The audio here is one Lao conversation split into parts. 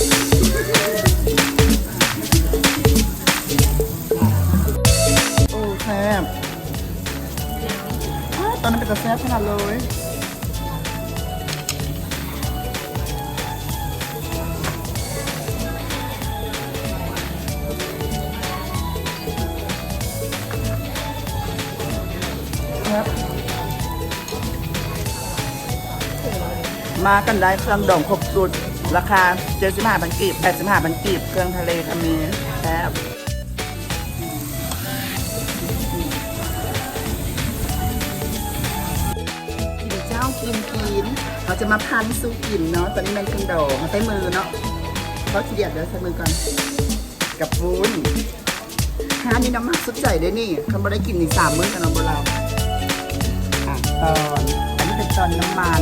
ໂອ້ ແຊບ. ອ້າວ ຕອນນັ້ນເປັນຕາແຊບຂະໜາດເລີຍ. ມາກັນໄດ້ ເຄື່ອງດອງຄົບຊຸດ ລາຄາເຈັດສິບຫ້າພັນກີບ ແປດສິບຫ້າພັນກີບ ເຄື່ອງທະເລກະມີ ແຊບ. ກິນເຈົ້າກິນກິນ ເຮົາຈະມາພັນສູ່ກິນເນາະ. ຕອນນີ້ແມ່ນເຄື່ອງດອງ ເຮົາໃຊ້ມືເນາະ ເພາະຂີ້ດຽດເດີ ໃຊ້ມືກ່ອນ. ກັບວຸ້ນ ຮ້ານນີ້ນ້ຳມັນສຸດໃຈເດ້ນີ້ ຄັນບໍ່ໄດ້ກິນນີ້ສາມມື້ກັນເນາະບໍ່ລາວ. ອ່ະ ຕອນ ອັນນີ້ເປັນຕອນນ້ຳມັນ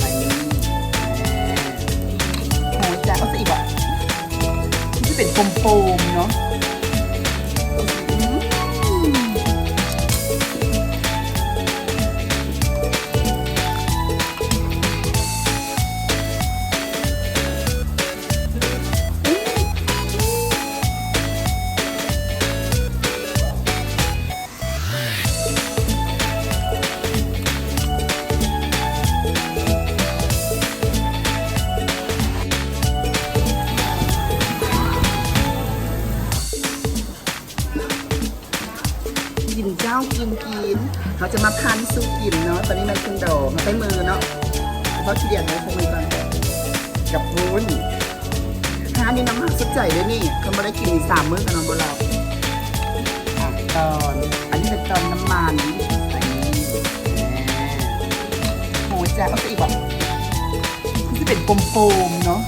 ໃສ່ນີ້ ໂອ້ຍ ຈານເອົາຊະອີກບໍ່? ມັນຊິເປັນໂຟມໆເນາະ. ອືມ. ກິນເຈົ້າກິນກິນ ເຮົາຈະມາພັນສູ່ກິນເນາະ. ຕອນນີ້ແມ່ນເຄື່ອງດອງ ເຮົາໃຊ້ມືເນາະ ເພາະຂີ້ດຽດເດີ ໃຊ້ມືກ່ອນ. ກັບວຸ້ນ ຮ້ານນີ້ນ້ຳມັນສຸດໃຈເດ້ນີ້ ຄັນບໍ່ໄດ້ກິນນີ້ສາມມື້ກັນເນາະບໍ່ລາວ. ອ່ະ ຕອນ ອັນນີ້ເປັນຕອນນ້ຳມັນ ໃສ່ນີ້ ໂອ້ຍ ຈານເອົາຊະອີກບໍ່? ມັນຊິເປັນໂຟມໆເນາະ.